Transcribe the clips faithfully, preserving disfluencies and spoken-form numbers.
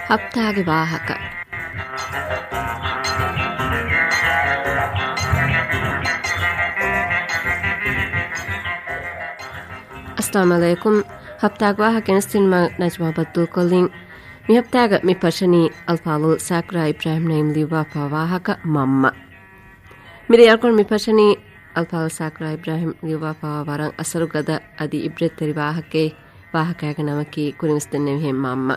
ހަފްތާގެ ވާހަކަ. އައްސަލާމު ޢަލައިކުމް. ހަފްތާގެ ވާހަކަ ގެނެސްދިނުމަށް ނަޖްމާ ބައްދަލުކޮށްލިން. މި ހަފްތާގަ މި ފަށަނީ އަލްފާޟިލް ސާކިރާ އިބްރާހިމް ނައީމް ލިޔުއްވާފާ ވާހަކަ މަންމަ. މިރޭ އަޅުގަނޑު މި ފަށަނީ އަލްފާޟިލް ސާކިރާ އިބްރާހިމް ލިޔުއްވާފާވާ ވަރަށް އަސަރުގަދަ އަދި އިބްރަތްތެރި ވާހަކައެއް. ވާހަކައިގެ ނަމަކީ ކުރިންވެސް ދެންނެވިހެން މަންމަ.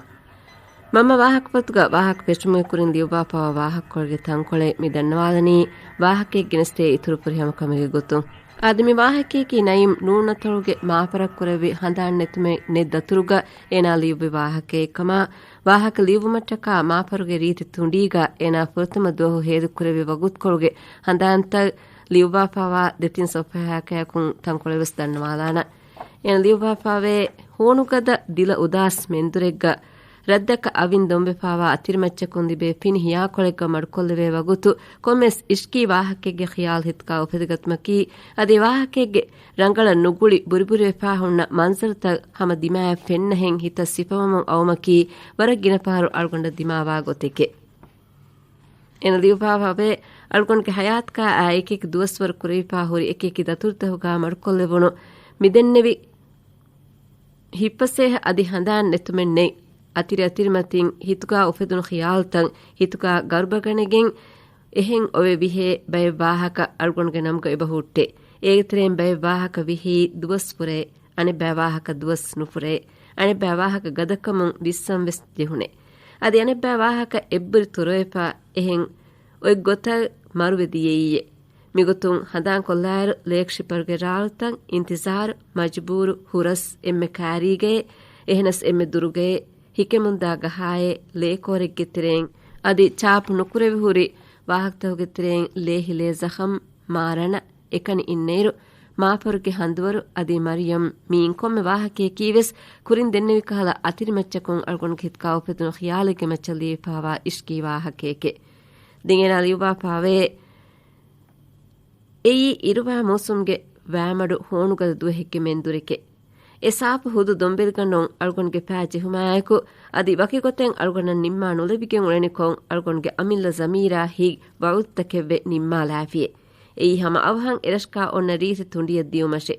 މަންމަ ވާހަކަފޮތުގަ ވާހަކަ ފެށުމުގެ ކުރިން ލިޔުއްވާފާވާ ވާހަކަކޮޅުގެ ތަންކޮޅެއް މި ދަންނަވާލަނީ ވާހަކައެއް ގެނެސްދޭ އިތުރު ފުރިހަމަ ކަމެއްގެ ގޮތުން. އާދެ، މި ވާހަކައަކީ ނައީމް ނޫނަތޮޅުގެ މާފަރަށް ކުރެއްވި ހަނދާން ނެތުމެއް ނެތް ދަތުރުގަ އޭނާ ލިޔުއްވި ވާހަކައެއް ކަމަށް، ވާހަކަ ލިޔުއްވުމަށްޓަކާ މާފަރުގެ ރީތި ތުނޑީގަ އޭނާ ފުރަތަމަ ދުވަހު ހޭދަކުރެއްވި ވަގުތުކޮޅުގެ ހަނދާންތައް ލިޔުއްވާފާވާ ދެތިން ސޮފްހާއާ ކައިކުން ތަންކޮޅެއް ވެސް ދަންނަވާލާނަން. އޭނަ ލިޔުއްވާފާވޭ، ހޫނުގަދަ ދިލަ އުދާސް މެންދުރެއްގަ ރަށްދަކަށް އަވިން ދޮންވެފާވާ އަތިރިމައްޗަކުން ލިބޭ ފިނި ހިޔާކޮޅެއްގަ މަޑުކޮށްލެވޭ ވަގުތު ކޮންމެސް އިޝްގީ ވާހަކައެއްގެ ޚިޔާލު ހިތުގަ އުފެދިގަތުމަކީ، އަދި ވާހަކައެއްގެ ރަނގަޅަށް ނުގުޅި ބުރިބުރިވެފާ ހުންނަ މަންޒަރުތައް ހަމަ ދިމާއަށް ފެންނަހެން ހިތަށް ސިފަވަމުން އައުމަކީ ވަރަށް ގިނަ ފަހަރު އަޅުގަނޑަށް ދިމާވާ ގޮތެކޭ. އޭނަ ލިޔުއްވާފާވޭ، އަޅުގަނޑުގެ ހަޔާތަކާ އާ އެކިއެކި ދުވަސްވަރު ކުރެވިފާ ހުރި އެކިއެކި ދަތުރުތަކުގާ މަޑުކޮށްލެވުނު މިދެންނެވި ހިތްފަސޭހަ އަދި ހަނދާން ނެތުމެއް ނެތް، އަތިރި އަތިރިމަތިން ހިތުގާ އުފެދުނު ޚިޔާލުތައް ހިތުގާ ގަރުބަގަނެގެން އެހެން އޮވެ ވިހޭ ބައެއް ވާހަކަ އަޅުގަނޑުގެ ނަމުގަ އެބަ ހުއްޓޭ. އޭގެ ތެރެއިން ބައެއް ވާހަކަ ވިހީ ދުވަސް ފުރޭ، އަނެއް ބައި ވާހަކަ ދުވަސް ނުފުރޭ، އަނެއް ބައި ވާހަކަ ގަދަކަމުން ވިއްސަން ވެސް ޖެހުނޭ. އަދި އަނެއް ބައި ވާހަކަ އެއްބުރި ތުރޮވެފަ އެހެން އޮތް ގޮތަށް މަރުވެ ދިޔައީއޭ. މިގޮތުން ހަނދާންކޮށްލާއިރު، ލޭކްޝިޕަރުގެ ރާޅުތައް، އިންތިޒާރު، މަޖުބޫރު، ހުރަސް، އެންމެ ކާރީގައޭ، އެހެނަސް އެންމެ ދުރުގައޭ، ހިކެމުންދާ ގަހާއޭ، ލޭކޯރެއްގެ ތެރެއިން، އަދި ޗާޕު ނުކުރެވި ހުރި ވާހަކަތަކުގެ ތެރެއިން، ލޭ ހިލޭ ޒަޚަމް، މާރަނަ، އެކަނި އިންނައިރު، މާފަރުގެ ހަނދުވަރު އަދި މަރިޔަމް މިއިން ކޮންމެ ވާހަކަޔަކީ ވެސް ކުރިން ދެންނެވި ކަހަލަ އަތިރިމައްޗަކުން އަޅުގަނޑުގެ ހިތުގާ އުފެދުނު ޚިޔާލެއްގެ މައްޗަށް ލިޔެފާވާ އިޝްގީ ވާހަކައެކޭ. ދެން އޭނާ ލިޔުއްވާފާވޭ، އެއީ އިރުވާ މޫސުމްގެ ވައިމަޑު ހޫނުގަދަ ދުވަހެއްގެ މެންދުރެކޭ. އެ ސާފު ހުދު ދޮންބެލިގަނޑުން އަޅުގަނޑުގެ ފައި ޖެހުމާއެކު، އަދި ވަކި ގޮތެއް އަޅުގަނޑަށް ނިންމާ ނުލެވިގެން އުޅެނިކޮށް، އަޅުގަނޑުގެ އަމިއްލަ ޒަމީރާ ހިތް ވަޢުދުތަކެއްވެ ނިންމާލާފިޔޭ. އެއީ ހަމަ އަވަހަށް އެރަށަކާ އޮންނަ ރީތި ތުނޑިއަށް ދިޔުމަށޭ.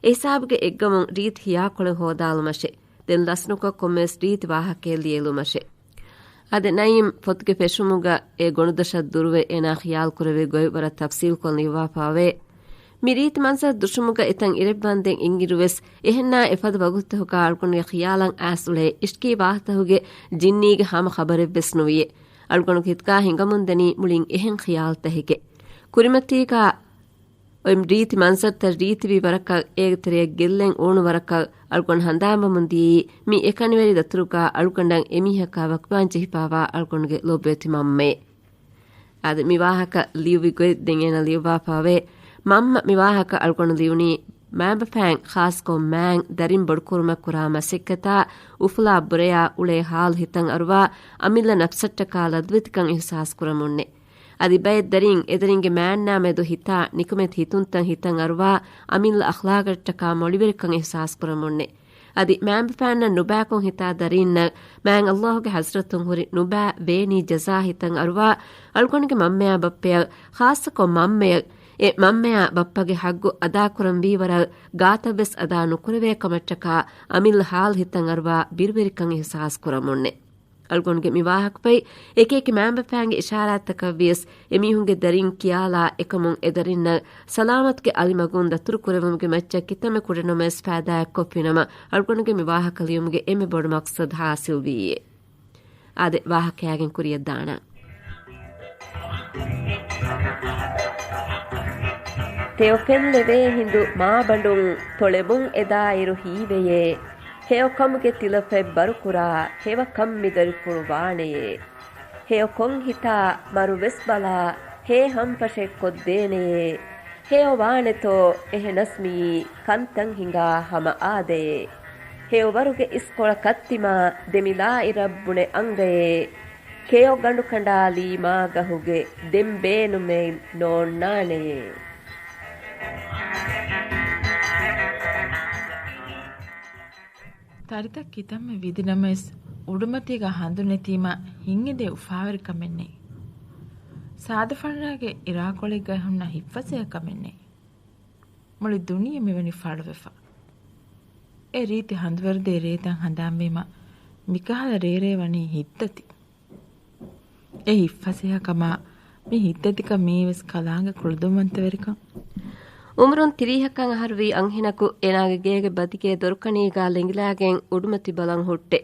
އެ ހިސާބުގެ އެއްގަމުން ރީތި ހިޔާކޮޅެއް ހޯދާލުމަށޭ. ދެން ލަސްނުކޮށް ކޮންމެވެސް ރީތި ވާހަކައެއް ލިޔެލުމަށޭ. އާދެ، ނައީމް ފޮތުގެ ފެށުމުގަ އެ ގޮނޑުދޮށަށް ދުރުވެ އޭނާ ޚިޔާލު ކުރެއްވި ގޮތް ވަރަށް ތަފްސީލްކޮށް ލިޔުއްވާފާވޭ. މި ރީތި މަންޒަރު ދުށުމުގަ އެތަން އިރެއްވަންދެން އިންއިރުވެސް، އެހެންނާ އެފަދަ ވަގުތުތަކުގަ އަޅުގަނޑުގެ ޚިޔާލަށް އައިސް އުޅޭ އިޝްގީ ވާހަކަތަކުގެ ޖިންނީގެ ހަމަ ޚަބަރެއްވެސް ނުވިޔޭ. އަޅުގަނޑުގެ ހިތުގާ ހިނގަމުންދަނީ މުޅިން އެހެން ޚިޔާލުތަކެކޭ. ކުރިމަތީގަ އޮތް ރީތި މަންޒަރުތައް ރީތިވި ވަރަކަށް، އޭގެ ތެރެއަށް ގެއްލެން އޫނު ވަރަކަށް އަޅުގަނޑު ހަނދާންވަމުން ދިޔައީ، މި އެކަނިވެރި ދަތުރުގަ އަޅުގަނޑަށް އެމީހަކާ ވަކިވާން ޖެހިފާވާ އަޅުގަނޑުގެ ލޯބިވެތި މަންމައޭ. އާދެ، މި ވާހަކަ ލިޔުއްވި ގޮތް ދެން އޭނަ ލިޔުއްވާފާވޭ. މަންމަ މި ވާހަކަ އަޅުގަނޑު ލިޔުނީ، މައިންބަފައިން ޚާއްޞަކޮށް މާތް ދަރިން ބޮޑުކުރުމަށް ކުރާ މަސައްކަތާ، އުފުލާ ބުރަޔާ އުޅޭ ހާލު ހިތަށް އަރުވާ، އަމިއްލަ ނަފްސަށްޓަކާ ލަދުވެތިކަން އިޙްސާސް ކުރަމުންނޭ. އަދި ބައެއް ދަރިން އެދަރިންގެ މާތްނާ މެދު ހިތާ ނިކުމެތި ހިތުންތައް ހިތަށް އަރުވާ، އަމިއްލަ އަޚްލާގަށްޓަކާ މޮޅިވެރިކަން އިޙްސާސް ކުރަމުންނޭ. އަދި މާތްބަފައިންނަށް ނުބައިކޮށް ހިތާ ދަރީންނަށް މާތް ﷲ ގެ ޙަޟްރަތުން ހުރި ނުބައި ވޭނީ ޖަޒާ ހިތަށް އަރުވާ، އަޅުގަނޑުގެ މަންމަޔާ ބައްޕަޔަށް، ޚާއްޞަކޮށް މަންމަޔަށް، އެ މަންމަޔާ ބައްޕަގެ ޙައްޤު އަދާކުރަންވީ ވަރަށް ގާތަށްވެސް އަދާ ނުކުރެވޭ ކަމަށްޓަކާ އަމިއްލަ ޙާލު ހިތަށް އަރުވާ ބިރުވެރިކަން އިޙްސާސް ކުރަމުންނޭ. އަޅުގަނޑުގެ މި ވާހަކަފަތް އެކިއެކި މާތްބަފައިންގެ އިޝާރާތްތަކަށްވިޔަސް، އެމީހުންގެ ދަރިން ކިޔާލާ އެކަމުން އެދަރިންނަށް ސަލާމަތުގެ އަލިމަގުން ދަތުރުކުރެވުމުގެ މައްޗަށް ކިތަންމެ ކުޑަނަމަވެސް ފައިދާއެއް ކޮށްފިނަމަ، އަޅުގަނޑުގެ މި ވާހަކަ ލިޔުމުގެ އެންމެ ބޮޑު މަޤްޞަދު ޙާޞިލްވީއޭ. އާދެ، ވާހަކައިގެން ކުރިއަށް ދާނަން. ތެޔޮ ފެންލެވޭ ހިނދު މާބަނޑުން ތޮޅެބުން އެދާއިރު ހީވެޔޭ. ހެޔޮ ކަމުގެ ތިލަފަތް ބަރުކުރާ ހެވަ ކަން މި ދަރިފުޅު ވާނެޔޭ. ހެޔޮ ކޮން ހިތާ މަރު ވެސް ބަލާ ހޭ ހަންފަށެއް ކޮށްދޭނެޔޭ. ހެޔޮ ވާނެތޯ އެހެނަސް މިއީ ކަންތައް ހިނގާ ހަމަ އާދައޭ. ހެޔޮ ވަރުގެ އިސްކޮޅަކަށް ތިމާ ދެމިލާއިރަށް ބުނެ އަނގައޭ. ކެޔޮ ގަނޑު ކަނޑާލީ މާގަހުގެ ދެން ބޭނުމެއް ނޯންނާނެޔޭ. ތަރިތައް ކިތަންމެ ވިދިނަމަވެސް، އުޑުމަތީގަ ހަނދުނެތީމަ ހިތްއެދޭ އުފާވެރިކަމެއް ނެތް. ސާދަފަންނާގެ އިރާކޮޅެއްގައި ހުންނަ ހިތްފަސޭހަކަމެއް ނެތް. މުޅި ދުނިޔެ މިވަނީ ފަޅުވެފަ. އެ ރީތި ހަނދުވަރުދޭ ރޭތައް ހަނދާންވީމަ، މިކަހަލަ ރޭރޭ ވަނީ ހިތްދަތި. އެ ހިތްފަސޭހަކަމާ، މި ހިތްދަތިކަން މީވެސް ކަލާނގެ ކުޅަދުންވަންތަވެރިކަން. އުމުރުން ތިރީހަކަށް އަހަރުވީ އަންހެނަކު އޭނާގެ ގޭގެ ބަދިގޭ ދޮރުކަނީގާ ލެނގިލާގެން އުޑުމަތި ބަލަން ހުއްޓެ.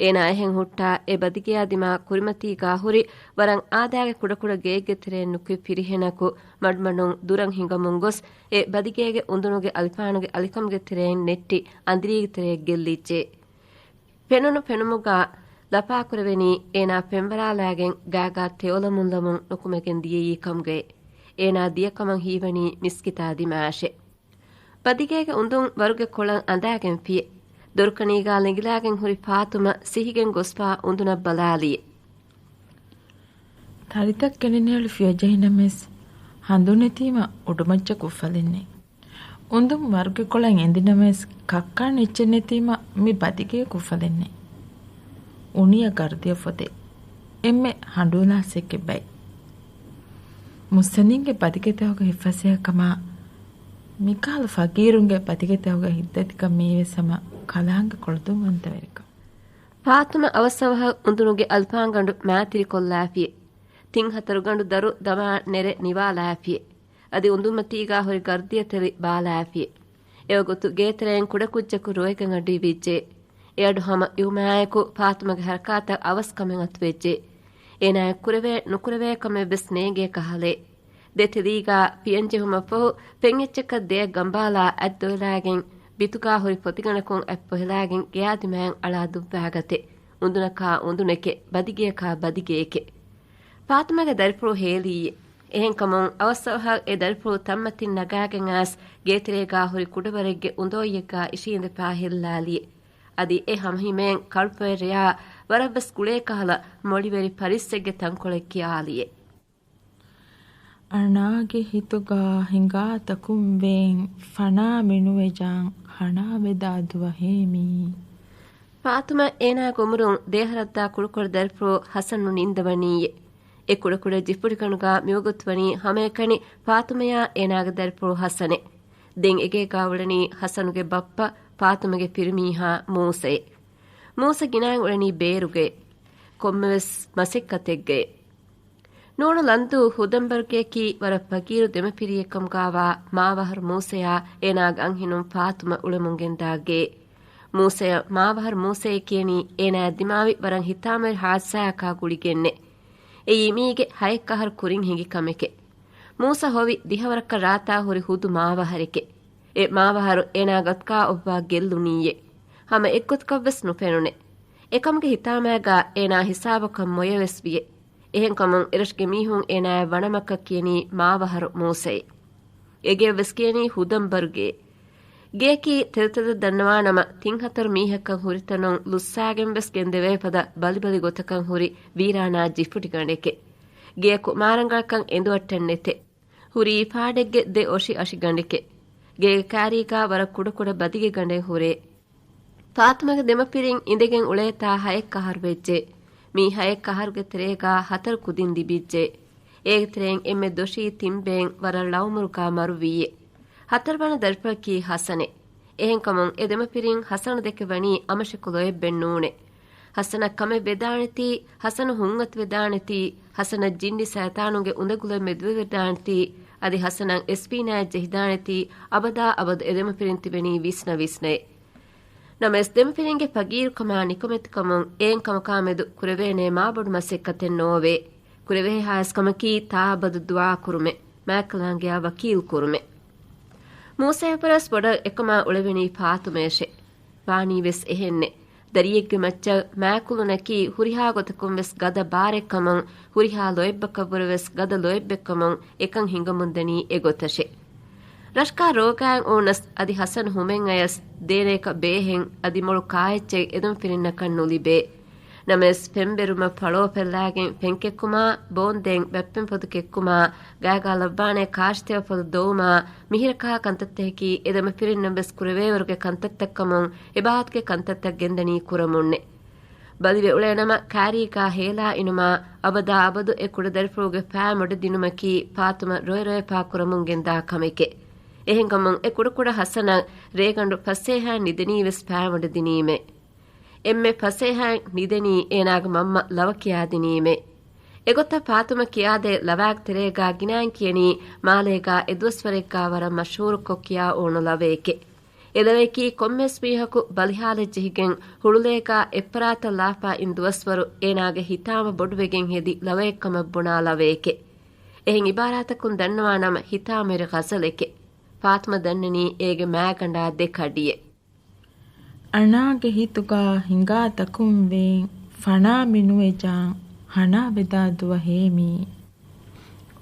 އޭނާ އެހެން ހުއްޓާ އެ ބަދިގެޔާ ދިމާ ކުރިމަތީގާ ހުރި ވަރަށް އާދައިގެ ކުޑަކުޑަ ގެއެއްގެ ތެރެއިން ނުކުތް ފިރިހެނަކު މަޑުމަޑުން ދުރަށް ހިނގަމުން ގޮސް، އެ ބަދިގޭގެ އުނދުނުގެ އަލިފާނުގެ އަލިކަމުގެ ތެރެއިން ނެއްޓި އަނދިރީގެ ތެރެއަށް ގެއްލިއްޖެ. ފެނުނު ފެނުމުގާ ލަފާކުރެވެނީ އޭނާ ފެންވަރާލާގެން ގާގާ ތެޔޮލަމުންލަމުން ނުކުމެގެން ދިޔައީ ކަމުގައި. އޭނާ ދިޔަކަމަށް ހީވަނީ މިސްކިތާ ދިމާއަށެ. ބަދިގޭގެ އުނދުން ވަރުގެ ކޮޅަށް އަނދާގެންފިއެ. ދޮރުކަނީގާ ލެނގިލާގެން ހުރި ފާތުމަ ސިހިގެން ގޮސްފާ އުނދުނަށް ބަލާލިއެ. ތަރިތައް ކެނޑިނޭޅި ފިޔަޖެހިނަމަވެސް، ހަނދުނެތީމަ އުޑުމައްޗަށް ކުށްފަލެއްނެތް. އުނދުން ވަރުގެ ކޮޅަށް އެނދިނަމަވެސް، ކައްކާން އެއްޗެއް ނެތީމަ މި ބަދިގޭ ކުށްފަލެއްނެތް. އުނިޔަ ގަރުދިޔަ ފޮދެއް. އެންމެ ހަނޑޫލާސްއެއްގެ ބައެއް. މުއްސަނދިންގެ ބަދިގެތަކުގެ ހިތްފަސޭހަކަމާ، މިކަހަލަ ފަގީރުންގެ ބަދިގެތަކުގެ ހިތްދަތިކަން މީވެސް ހަމަ ކަލާނގެ ކުޅަދުންވަންތަވެރިކަން. ފާތުމަ އަވަސްއަވަހަށް އުނދުނުގެ އަލިފާންގަނޑު މާތިރިކޮށްލާފިއެ. ތިން ހަތަރު ގަނޑު ދަރު ދަމާ ނެރެ ނިވާލާފިއެ. އަދި އުނދުމަތީގާ ހުރި ގަރުދިޔަތެރި ބާލާފިއެ. އެވަގުތު ގޭތެރެއިން ކުޑަކުއްޖަކު ރޮއެގަނޑި ވިއްޖެ. އެއަޑު ހަމަ އިވުމާއެކު ފާތުމަގެ ހަރަކާތަށް އަވަސްކަމެއް އަތުވެއްޖެ. އޭނާއަށް ކުރެވޭ ނުކުރެވޭ ކަމެއްވެސް ނޭނގޭ ކަހަލައެއް. ދެތެލީގާ ފިޔަންޖެހުމަށްފަހު، ފެންއެއްޗަކަށް ދެއަށް ގަނބާލާ އަތްދޮވެލާގެން، ބިތުގާ ހުރި ފޮތިގަނޑަކުން އަތް ފޮހެލާގެން ގެޔާ ދިމާއަށް އަޅާ ދުއްވާގަތެ. އުނދުނަކާ އުނދުނެކެ، ބަދިގެޔަކާ ބަދިގެއެކެ. ފާތުމަގެ ދަރިފުޅު ހޭލިއްޔެ. އެހެންކަމުން އަވަސްއަވަހަށް އެ ދަރިފުޅު ތަންމަތިން ނަގާގެން އައިސް ގޭތެރޭގާ ހުރި ކުޑަވަރެއްގެ އުނދޯއްޔެއްގާ އިށީނދެފާ ހެއްލާލިއެ. އަދި އެ ހަމަހިމޭން ކަޅުފޮއެއް ރެޔާ ވަރަށްވެސް ގުޅޭ ކަހަލަ މޮޅިވެރި ފަރިއްސެއްގެ ތަންކޮޅެއް ކިޔާލިއެ. އަނާގެ ހިތުގަ ހިނގާ ތަކުންވެއިން ފަނާ މިނުވެޖާން ހަނާވެދާ ދުވަހޭ މީ. ފާތުމަ އޭނާގެ އުމުރުން ދޭހަރަށްދާ ކުޑަކުޑަ ދަރިފުޅު ހަސަނު ނިންދަވަނީއޭ. އެ ކުޑަކުޑަ ޖިފުޑިގަނޑުގާ މިވަގުތު ވަނީ ހަމައެކަނި ފާތުމަޔާ އޭނާގެ ދަރިފުޅު ހަސަނެ. ދެން އެގޭގާ އުޅެނީ ހަސަނުގެ ބައްޕަ ފާތުމަގެ ފިރިމީހާ މޫސައެ. މޫސަ ގިނައިން އުޅެނީ ބޭރުގައެ. ކޮންމެވެސް މަސައްކަތެއްގައެ. ނޫނު ލަންދޫ ހުދަންބަރުގެއަކީ ވަރަށް ފަގީރު ދެމަފިރިއެއްކަމުގާވާ މާވަހަރު މޫސަޔާ އޭނާގެ އަންހެނުން ފާތުމަ އުޅެމުން ގެންދާ ގެއެއް. މޫސަޔަށް މާވަހަރު މޫސައޭ ކިޔަނީ އޭނާއަށް ދިމާވި ވަރަށް ހިތާމަވެރި ހާދިސާއަކާ ގުޅިގެންނެ. އެއީ މީގެ ހައެއް އަހަރު ކުރިން ހިނގި ކަމެކެ. މޫސަ ހޮވި ދިހަވަރަކަށް ރާތާ ހުރި ހުދު މާވަހަރެކެ. އެ މާވަހަރު އޭނާ ގަތުގާ އޮއްވާ ގެއްލުނީއޭ. ހަމަ އެއްގޮތަކަށްވެސް ނުފެނުނެ. އެކަމުގެ ހިތާމައިގާ އޭނާ ހިސާބަކަށް މޮޔަވެސް ވިއެ. އެހެންކަމުން އެރަށުގެ މީހުން އޭނާއަށް ވަނަމަކަށް ކިޔަނީ މާވަހަރު މޫސައޭ. އެގެއަށްވެސް ކިޔަނީ ހުދަންބަރުގެ. ގެއަކީ ތެދުތެދަށް ދަންނަވާނަމަ، ތިން ހަތަރު މީހަކަށް ހުރިތަނުން ލުއްސާގެންވެސް ގެންދެވޭ ފަދަ ބަލިބަލި ގޮތަކަށް ހުރި ވީރާނާ ޖިފުޑިގަނޑެކެ. ގެއަކު މާރަނގަޅަކަށް އެނދުއައްޓެއް ނެތެ. ހުރީ ފާޑެއްގެ ދެ އޮށި އަށިގަނޑެކެ. ގޭގެ ކާރީގާ ވަރަށް ކުޑަކުޑަ ބަދިގެ ގަނޑެއް ހުރޭ. ފާތުމަގެ ދެމަފިރިން އިނދެގެން އުޅޭތާ ހައެއް އަހަރު ވެއްޖެ. މީ ހައެއް އަހަރުގެ ތެރޭގާ ހަތަރު ކުދިން ލިބިއްޖެ. އޭގެ ތެރެއިން އެންމެ ދޮށީ ތިން ބޭން ވަރަށް ޅައުމުރުގާ މަރުވީއެ. ހަތަރުވަނަ ދަރިފުޅަކީ ހަސަނެ. އެހެންކަމުން އެ ދެމަފިރިން ހަސަނަ ދެކެ ވަނީ އަމަށެކު ލޯތްބެއް ނޫނެ. ހަސަނަށް ކަމެއް ވެދާނެތީ، ހަސަނު ހުންއަތު ވެދާނެތީ، ހަސަނަށް ޖިންނި ސައިތާނުންގެ އުނދަގުލެއް މެދުވެވެދާނެތީ، އަދި ހަސަނަށް އެސްޕީނާއެއް ޖެހިދާނެތީ، އަބަދާ އަބަދު އެ ދެމަފިރިން ތިބެނީ ވިސްނަ ވިސްނައެ. ނަމަވެސް ދެމަފިރިންގެ ފަގީރުކަމާ ނިކަމެތިކަމުން އެހެން ކަމަކާ މެދު ކުރެވޭނޭ މާބޮޑު މަސައްކަތެއް ނޯވޭ. ކުރެވޭހާވެސް ކަމަކީ ތާއަބަދު ދުޢާ ކުރުމެއް، މާތްކަލާނގެޔާ ވަކީލް ކުރުމެއް. މޫސައަށްވުރެސް ބޮޑަށް އެކަމާ އުޅެވެނީ ފާތުމަޔަށެ. ވާނީވެސް އެހެންނެ. ދަރިއެއްގެ މައްޗަށް މާކުލުންނަކީ ހުރިހާ ގޮތަކުންވެސް ގަދަ ބާރެއްކަމުން، ހުރިހާ ލޯތްބަކަށްވުރެވެސް ގަދަ ލޯތްބެއްކަމުން އެކަން ހިނގަމުންދަނީ އެގޮތަށެ. ރަށްކާ ރޯގާއިން އުޅުނަސް އަދި ހަސަން ހުމެއް އަޔަސް ދޭނޭކަށް ބޭހެން އަދި މޮޅު ކާއެއްޗެއް އެދެމަފިރިންނަކަށް ނުލިބޭ. ނަމަވެސް ފެންބެރުމަށް ފަޅޯ ފެއްލާގެން ފެން ކެއްކުމާ، ބޯންދޭން ބައްޕެން ފޮދު ކެއްކުމާ، ގާގާ ލައްވާނޭ ކާށިތެޔޮ ފޮދު ދޮވުމާ، މިހިރަކާ ކަންތައްތަކަކީ އެދެމަފިރިންނަށްވެސް ކުރެވޭވަރުގެ ކަންތައްތައްކަމުން އެބާވަތުގެ ކަންތައްތައް ގެންދަނީ ކުރަމުންނެ. ބަލިވެ އުޅޭނަމަ ކާރީގާ ހޭލާ އިނުމާ، އަބަދާ އަބަދު އެ ކުޑަދަރިފުޅުގެ ފައި މޮޑެ ދިނުމަކީ ފާތުމަ ރޮއެ ރޮއެފާ ކުރަމުން ގެންދާ ކަމެކެ. އެހެންކަމުން އެ ކުޑަކުޑަ ހަސަނަށް ރޭގަނޑު ފަސޭހައިން ނިދެނީވެސް ފައި މޮޑެ ދިނީމެ. އެންމެ ފަސޭހައިން ނިދެނީ އޭނާގެ މަންމަ ލަވަ ކިޔާދިނީމެ. އެގޮތަށް ފާތުމަ ކިޔާދޭ ލަވާގެ ތެރޭގާ ގިނައިން ކިޔަނީ މާލޭގާ އެދުވަސްވަރެއްގާ ވަރަށް މަޝްހޫރުކޮށް ކިޔާ އުޅުނު ލަވައެކެ. އެ ލަވަޔަކީ ކޮންމެސް މީހަކު ބަލިހާލަށް ޖެހިގެން ހުޅުލޭގާ އެއްފަރާތަށް ލާފާ އިން ދުވަސްވަރު އޭނާގެ ހިތާމަ ބޮޑުވެގެން ހެދި ލަވައެއްކަމަށް ބުނާ ލަވައެކެ. އެހެން އިބާރާތަކުން ދަންނަވާ ނަމަ ހިތާމަވެރި ޣަޒަލެކެ. ފާތުމަ ދަންނަނީ އޭގެ މާގަނޑާ ދެ ކަޑިއެއް. އަނާގެ ހިތުގާ ހިނގާ ތަކުންވެއިން ފަނާ މިނުވެޖާން ހަނާ ވެދާ ދުވަހޭ މީ.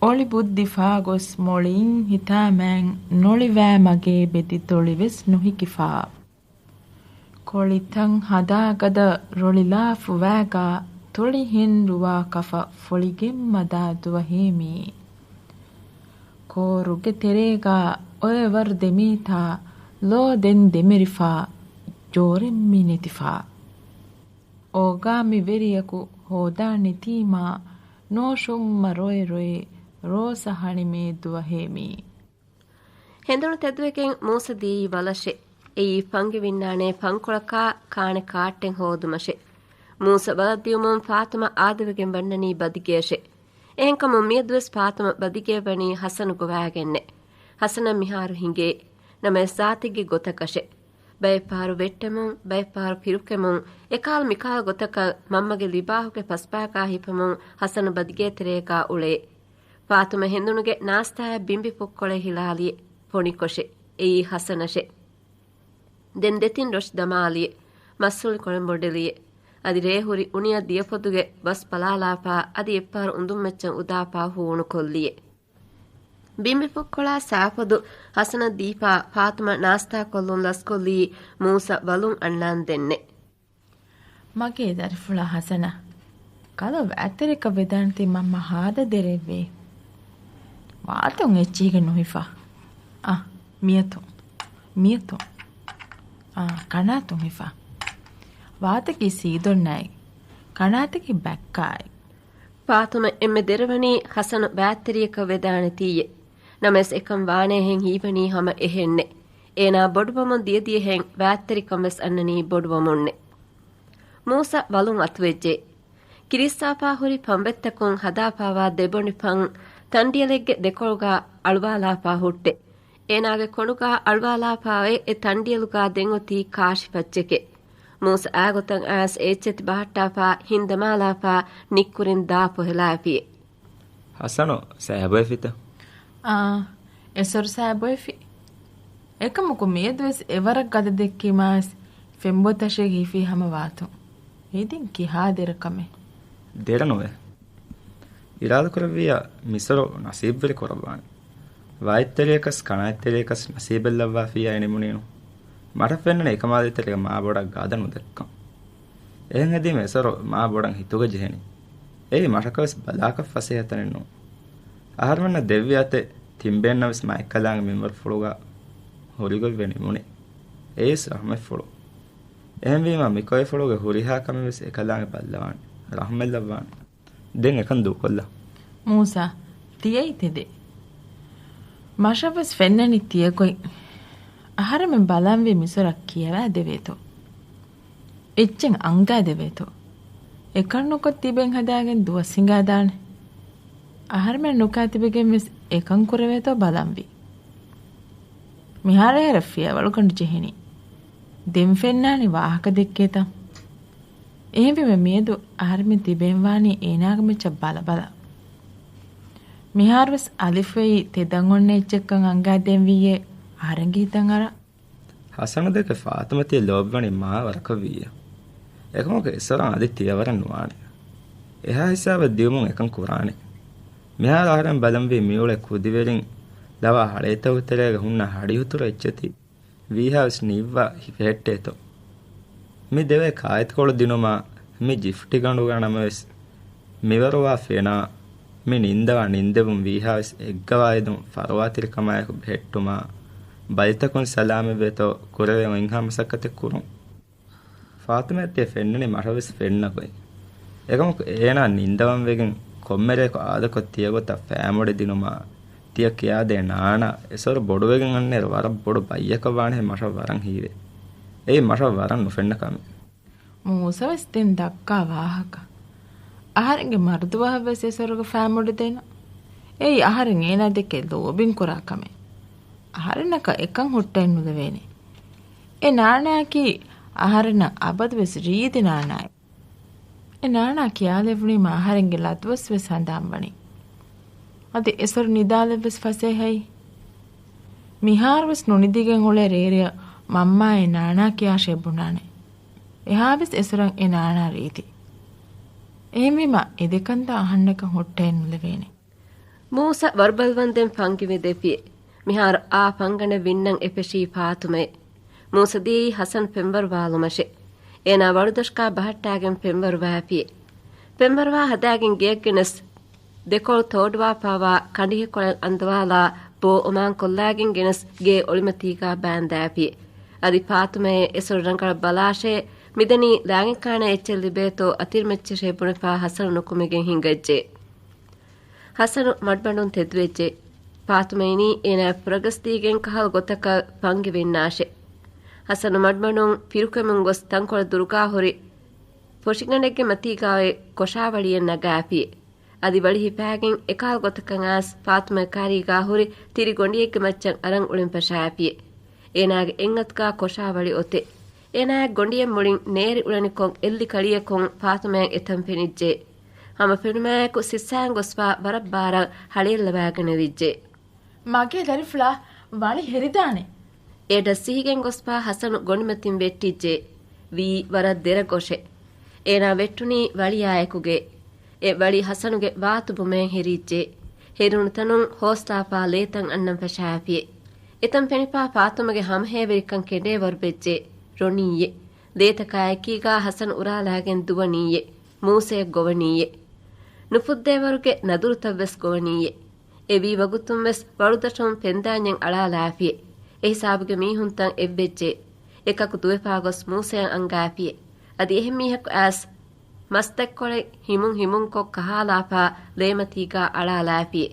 އޮޅި ބުއްދި ފާގޮސް މޮޅިއިން ހިތާމައިން ނޮޅިވާ މަގޭ ބެދި ދޮޅިވެސް ނުހިކިފާ. ކޮޅިތަން ހަދާ ގަދަ ރޮޅިލާފުވާގާ ތޮޅި ހެންރުވާ ކަފަ ފޮޅިގެން މަދާ ދުވަހޭ މީ. ކޯރުގެ ތެރޭގާ އޮއެވަރު ދެމީތާ ލޯ ދެން ދެމެރިފާ ޖޯރެއް މި ނެތިފާ. އޯގާ މި ވެރިޔަކު ހޯދާ ނެތީމާ ނޯށުމްމަ ރޮއެ ރޮއެ ރޯސަ ހަނިމޭ ދުވަހޭ މީ. ހެނދުނު ތެދުވެގެން މޫސަ ދިޔައީ ވަލަށެ. އެއީ ފަންގި ވިންނާނޭ ފަންކޮޅަކާ ކާނެ ކާއްޓެއް ހޯދުމަށެ. މޫސަ ވަލަށް ދިޔުމުން ފާތުމަ އާދަވެގެން ވަންނަނީ ބަދިގެއަށެ. އެހެންކަމުން މިއަދުވެސް ފާތުމަ ބަދިގެއަށް ވަނީ ހަސަނު ގޮވާގެންނެ. ހަސަނަށް މިހާރު ހިނގޭ. ނަމަވެސް ޒާތެއްގެ ގޮތަކަށެ. ބައެއް ފަހަރު ވެއްޓެމުން، ބައެއް ފަހަރު ފިރުކެމުން، އެކާލު މިކާލު ގޮތަކަށް މަންމަގެ ލިބާހުގެ ފަސްބާގާ ހިފަމުން ހަސަނު ބަދިގޭ ތެރޭގާ އުޅޭ. ފާތުމަ ހެނދުނުގެ ނާސްތާއަށް ބިނބި ފުއްކޮޅެއް ހިލާލިއެ. ފޮނިކޮށެ. އެއީ ހަސަނަށެ. ދެން ދެތިން ރޮށި ދަމާލިއެ. މަސްހުޅި ކޮޅެއް މޮޑެލިއެ. އަދި ރޭ ހުރި އުނިއަށް ދިޔަފޮދުގެ ބަސް ބަލާލާފާ، އަދި އެއްފަހަރު އުނދުންމައްޗަށް އުދާފާ ހޫނުކޮށްލިއެ. ބިނބިފުއްކޮޅާ ސާފޮދު ހަސަނަށް ދީފާ ފާތުމަ ނާސްތާކޮށްލުން ލަސްކޮށްލީ މޫސަ ވަލުން އަންނާން ދެންނެ. މަގޭ ދަރިފުޅާ ހަސަނަ، ކަލަ ވައްތަރިކަ ވެދާންތީ މަންމަ ހާދަ ދެރައެއްވޭ. ވާތުން އެއްޗީގެ ނުހިފާ. އަ، މިއަތު. މިއަތު. އާ، ކަނާތުން ހިފާ. ވާތަކީ ސީދޮންނާއި. ކަނާތަކީ ބައްކާއި. ފާތުމަ އެންމެ ދެރަވަނީ ހަސަނު ވާތްތެރިޔަކަށް ވެދާނެތީއެ. ނަމަވެސް އެކަން ވާނޭހެން ހީވަނީ ހަމަ އެހެންނެ. އޭނާ ބޮޑުވަމުން ދިޔަދިޔަހެން ވާތްތެރިކަން ވެސް އަންނަނީ ބޮޑުވަމުންނެ. މޫސަ ވަލުން އަތުވެއްޖެ. ކިރިއްސާފާ ހުރި ފަންބެއްތަކުން ހަދާފާވާ ދެބޮނި ފަން ތަންޑިޔަލެއްގެ ދެކޮޅުގާ އަޅުވާލާފާ ހުއްޓެ. އޭނާގެ ކޮނޑުގާ އަޅުވާލާފާވޭ އެ ތަންޑިޔަލުގާ ދެން އޮތީ ކާށި ފައްޗެކެ. މޫސަ އާގޮތަށް އައިސް އެ އެއްޗެތި ބަހައްޓާފާ ހިން ދަމާލާފާ ނިއްކުރިން ދާ ފޮހެލާފިއެ. ހަސަނު ސައިބޮއެފިތަ؟ އާ، އެސޮރު ސައިބޮއެފި. އެކަމަކު މިއަދުވެސް އެވަރަށް ގަދަ ދެއްކީމާސް ފެންބޮތަށޭ ހިފީ ހަމަ ވާތުން. ހިދިން ކިހާ ދެރަ ކަމެއް. ދެރަ ނުވޭ. އިރާދަކުރެއްވިއްޔާ މިސޮރު ނަސީބުވެރި ކުރައްވާނެ. ވާތްތެރިޔަކަސް ކަނާތްތެރިޔަކަސް ނަސީބެއް ލައްވާފިއްޔާ އެނިމުނީނު. މަށަށް ފެންނަނީ އެކަމާ ދޭތެރޭގަ މާ ބޮޑަށް ގާދަ ނުދެއްކަން. އެހެން ހެދީމަ އެސޮރު މާ ބޮޑަށް ހިތުގަ ޖެހެނީ. އެއީ މަށަކަށް ވެސް ބަލާކަށް ފަސޭހަ ތަނެއް ނޫން. އަހަރުމެންނަށް ދެއްވި އަތެއް ތިން ބޭންނަށް ވެސް މާ އެއްކަލާނގެ މިންވަރުފުޅުގަ ހުރިގޮތްވެ ނިމުނީ. އެއީ ވެސް ރަހުމަތްފުޅު. އެހެންވީމަ މި ކޮއެފުޅުގެ ހުރިހާ ކަމެއް ވެސް އެކަލާނގެ ބައްލަވާނެ. ރަހުމަތް ލައްވާނެ. ދެން އެކަން ދޫކޮށްލާ. މޫސާ، ތިޔައީ ތެދެއް. މަށަށް ވެސް ފެންނަނީ ތިޔަގޮތް. އަހަރެމެން ބަލަންވީ މިސޮރަށް ކިޔަވާ ދެވޭތޯ. އެއްޗެއް އަންގާ ދެވޭތޯ. އެކަން ނުކޮށް ތިބެން ހަދާގެން ދުވަސް ހިނގާދާނެ. އަހަރެމެން ނުކާ ތިބެގެން ވެސް އެކަން ކުރެވޭތޯ ބަލަންވީ. މިހާރު އެހެރަ ފިޔަވަޅުގަނޑު ޖެހެނީ. ދެން ފެންނާނީ ވާހަކަ ދެއްކޭތަ؟ އެހެންވީމަ މިއަދު އަހަރެމެން ތިބެން ވާނީ އޭނާގެ މައްޗަށް ބަލަބަލަ. މިހާރުވެސް އަލިފުވެއި ތެދަށް އޮންނަ އެއްޗެއްކަން އަންގާދޭން ވިއްޔޭ އަހަރެންގެ ހިތަށް އަރާ. ހަސަނު ދެކެ ފާތުމަ ތިޔަ ލޯބިވަނީ މާ ވަރަކަށް ވިއްޔާ. އެކަމަކު އެސޮރަށް އަދި ތިޔަވަރެއް ނުވާނެ. އެހާ ހިސާބަށް ދިޔުމުން އެކަން ކުރާނެ. މިހާރު އަހަރެން ބަލަންވީ މިއުޅޭ ކުދިވެރިން ލަވާ ހަޅޭތަކުގެ ތެރޭގަ ހުންނަ ހަޑިހުތުރު އެއްޗެތި ވީހާވެސް ނިއްވާ ހިފެހެއްޓޭތޯ. މި ދެވޭ ކާއެތިކޮޅު ދިނުމާ މި ޖިފްޓިގަނޑުގަ ނަމަވެސް މިވަރުވާ ފެނާ، މި ނިންދަވާ ނިންދެވުން ވީހާވެސް އެއްގަވާއިދުން ފަރުވާތެރިކަމާއެކު ބެހެއްޓުމާ، ބަލިތަކުން ސަލާމަތްވެތޯ ކުރެވޭ އޮތްހާ މަސައްކަތެއް ކުރުން. ފާތުމައަށް ތިޔަ ފެންނަނީ މަށަށް ވެސް ފެންނަ ގޮތް. އެކަމަކު އޭނާ ނިންދަވަން ވެގެން ކޮންމެރޭކު އާދަކޮށް ތިޔަގޮތަށް ފައިމުޑި ދިނުމާ، ތިޔަ ކިޔާދޭ ނާނާ އެސޮރު ބޮޑުވެގެން އަންނައިރު ވަރަށް ބޮޑު ބައްޔަކަށް ވާނެހެން މަށަށް ވަރަށް ހީވޭ. އެއީ މަށަށް ވަރަށް ނުފެންނަ ކަމެއް. މޫސަ ވެސް ދެން ދައްކާ ވާހަކަ. އަހަރެންގެ މަރުދުވަހަށް ވެސް އެސޮރުގެ ފައިމުޑި ދޭނަ. އެއީ އަހަރެން އޭނާ ދެކެ ލޯބިން ކުރާ ކަމެއް. އަހަރެންނަކަށް އެކަން ހުއްޓައެއް ނުލެވޭނެ. އެ ނާނާއަކީ އަހަރެންނަށް އަބަދުވެސް ރީތި ނާނާއެއް. އެ ނާނާ ކިޔާލެވުނީމަ އަހަރެންގެ ލަދުވަސް ވެސް ހަނދާން ވަނީ. އަދި އެސޮރު ނިދާލެއްވެސް ފަސޭހައީ. މިހާރުވެސް ނުނިދިގެން އުޅޭ ރޭރެޔަށް މަންމާއޭ ނާނާ ކިޔާށޭ ބުނާނެ. އެހާވެސް އެސޮރަށް އެ ނާނާ ރީތި. އެހެންވީމަ އެ ދެކަންތައް އަހަންނަކަށް ހުއްޓައެއް ނުލެވޭނެ. މޫސަ ވަރުބަލިވަންދެން ފަންގިވެދެފި. މިހާރު އާ ފަންގަނޑެއް ވިންނަން އެފެށީ ފާތުމައެއް. މޫސަ ދިޔައީ ހަސަން ފެންވަރުވާލުމަށެ. އޭނާ ވަޅުދޮށްކާ ބަހައްޓާގެން ފެންވަރުވާފިއެ. ފެންވަރުވާ ހަދާގެން ގެޔަށްގެނެސް ދެކޮޅު ތޯޑުވާފާވާ ކަނޑިހެކޮޅެއް އަންދަވާލާ ބޯ އޮމާންކޮށްލާގެން ގެނެސް ގޭ އޮޅިމަތީގާ ބާންދާފިއެ. އަދި ފާތުމައޭ އެސޮރު ރަނގަޅަށް ބަލާށޭ، މިދަނީ ލާގެން ކާނެ އެއްޗެއް ލިބޭތޯ އަތިރިމައްޗަށޭ ބުނެފާ ހަސަނު ނުކުމެގެން ހިނގައްޖެ. ހަސަނު މަޑުމަޑުން ތެދުވެއްޖެ. ފާތުމައިނީ އޭނާ ފުރަގަސްދީގެން ކަހަލަ ގޮތަކަށް ފަންގިވިންނާށެ. ހަސަނު މަޑުމަޑުން ފިރުކެމުން ގޮސް ތަންކޮޅެއް ދުރުގާ ހުރި ފޮށިގަނޑެއްގެ މަތީގާ އޮތް ކޮށާވަޅިއެއް ނަގާފިއެ. އަދި ވަޅި ހިފާގެން އެކަހަލަ ގޮތަކަށް އައިސް ފާތުމަގެ ކާރީގާ ހުރި ތިރި ގޮނޑިއެއްގެ މައްޗަށް އަރަން އުޅެން ފަށާފިއެ. އޭނާގެ އެއްއަތުގާ ކޮށާވަޅި އޮތެ. އޭނާއަށް ގޮނޑިއެއް މުޅިން ނޭރި އުޅެނިކޮށް އެއްލި ކަޅިއަކުން ފާތުމައަށް އެތަން ފެނިއްޖެ. ހަމަ ފެނުމާއެކު ސިއްސާން ގޮސްފާ ވަރަށް ބާރަށް ހަޅޭއްލަވާގަނެވިއްޖެ. މަގޭ ދަރިފުޅާ ވަޅި ހެރިދާނެ. އެ ޑަސް ސިހިގެން ގޮސްފާ ހަސަނު ގޮނޑިމަތިން ވެއްޓިއްޖެ. ވީ ވަރަށް ދެރަ ގޮށެ. އޭނާ ވެއްޓުނީ ވަޅިއާއެކުގެ. އެ ވަޅި ހަސަނުގެ ވާތު ބުމައިން ހެރިއްޖެ. ހެރުނު ތަނުން ހޯސްލާފާ ލޭތައް އަންނަން ފަށާފިއެ. އެތަން ފެނިފާ ފާތުމަގެ ހަމަހޭވެރިކަން ކެނޑޭވަރު ވެއްޖެ. ރޮނީއެ. ލޭތަކާ އެކީގާ ހަސަނު އުރާލާގެން ދުވަނީއެ. މޫސަޔަށް ގޮވަނީއެ. ނުފުއްދޭވަރުގެ ނަދުރުތައްވެސް ގޮވަނީއެ. އެ ވީ ވަގުތުންވެސް ވަޅުދަށުން ފެންދާންޏެއް އަޅާލާފިއެ. އެހިސާބުގެ މީހުންތައް އެއްވެއްޖެ. އެކަކު ދުވެފާ ގޮސް މޫސަޔަށް އަންގާފިއެ. އަދި އެހެން މީހަކު އައިސް މަސްތައްކޮޅެއް ހިމުން ހިމުންކޮށް ކަހާލާފާ ލޭމަތީގާ އަޅާލާފިއެ.